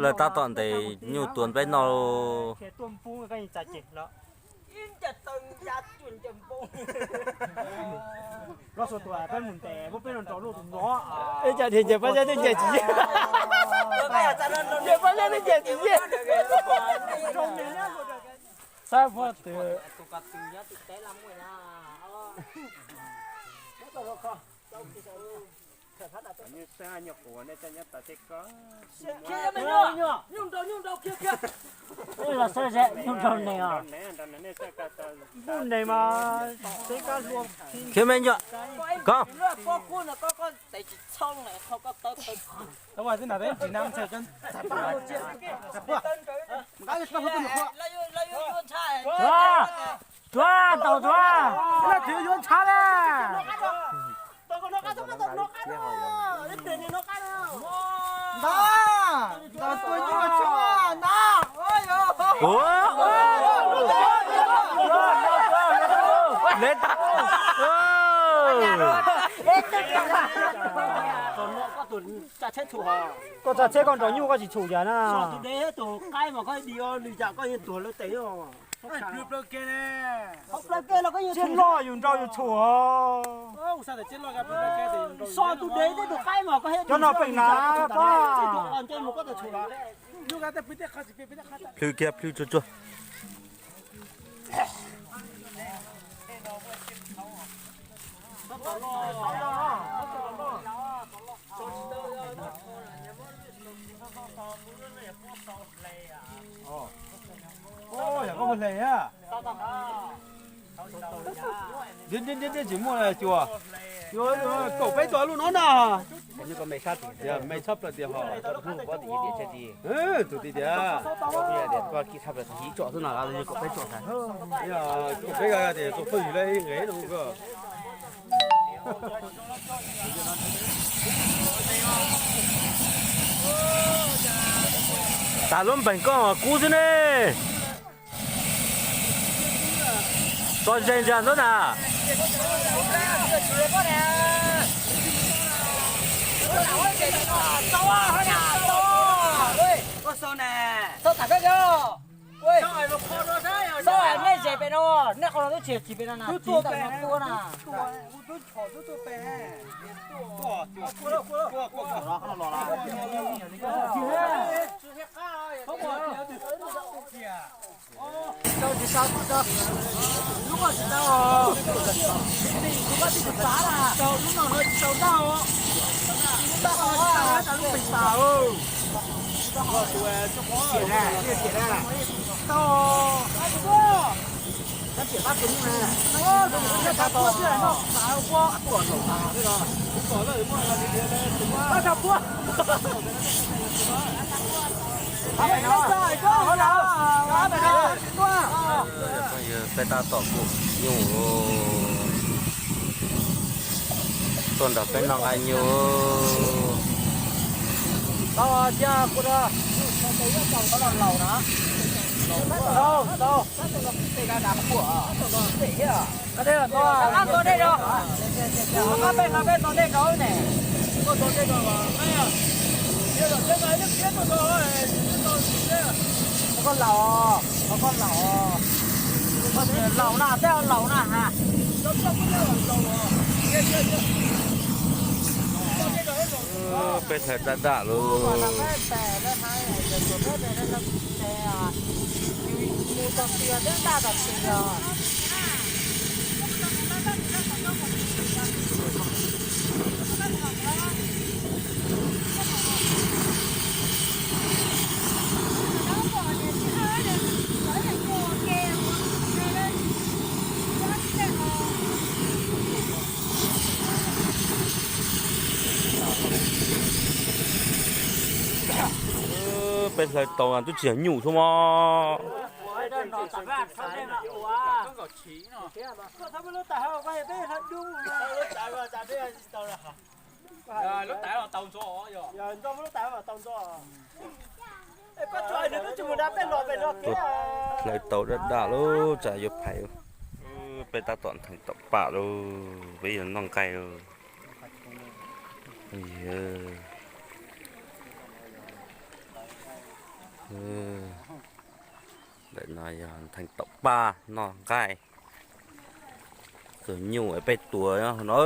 Lawv tab tom ntes nyuj tuav peb noj. Ib co dhia nce Paj Zaj twb nce tsis yeej. Nce Paj Zaj twb nce tsis yeej. Sab puag twg. Los saib ze nyuj nrog neeg os. Npub neeg mas teb kab hlua. Khiav me nyuam, koj. Tuav, tuav, ntaus tuav. Ntag, ntag, tua nyuj tshua ntag. Koj txog tsheb koj nrog nyuj koj tsis tshum yam na. Tus qaib mas koj di lwm yam koj yeej tuag lawv tes. Tsiaj loj yus nrau yus tshum. Cov no pem na, plhws kiag plhws tsuag tsuag. Yog koj mus hle a. Tsis muaj cuag, kaum peb tus lub no na. Me tshaj plaws tiag ho. Tus ti tiag. Kaum peb tias tus phooj ywg lawv nqe no. Tas lub npeeg koj kub xwb ne. Tso ze ntsa ntawd na. Nej ze pem no, nej qhov no twb tsis tsis pem no na, tsis ntawm no tua na. Tsis tau, tsis tau, lub no tsis tau, lub no tsis tau, lub no tsis tau daj os. Lub no tsis tau, lub pem tas. Tau. Peb tab tom kuj nyuj, tuaj nrog peb noj nqaij nyuj. Koj laus, koj laus, laus na, tej laus na ha. Peb hlais daj daj lawm. Peb hlais tau twb tsis yog nyuj xwb mog. Hlais tau daj daj lawm, tsam yuav phais. Peb tab tom ntheev tom pam lawm, peb yuav noj nqaij lawm. Yog, ntawm no yog theej taum paj noj nqaij, tus nyuj peb tua no,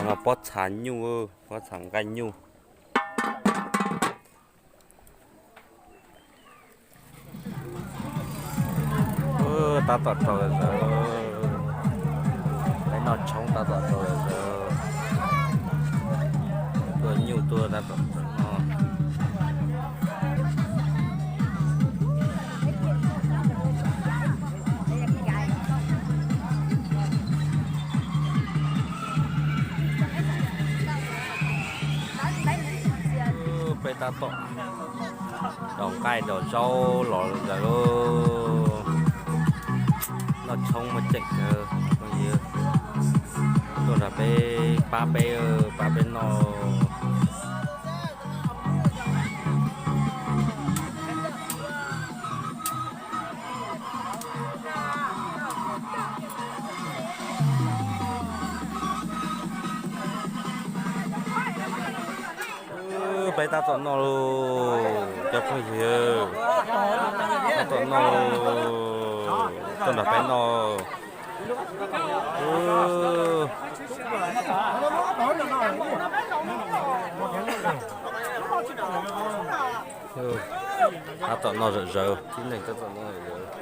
no pob txha nyuj, pob txha nqaij nyuj. Tab tom rau lawm, peb noj tshoob tab tom rau lawm, tua nyuj tuaj tab tom rau no. Peb tab tom daus nqaij daus zaub los ntawd lauj. Noj tshoob muaj ceem kawg phooj ywg. Tuaj nrog peb pab peb, pab peb noj. Peb tab tom noj lauj cov phooj ywg, tab tom noj lauj, tuaj nrog peb noj. Tab tom noj zom zaws, tib neeg tab tom noj zom zaws.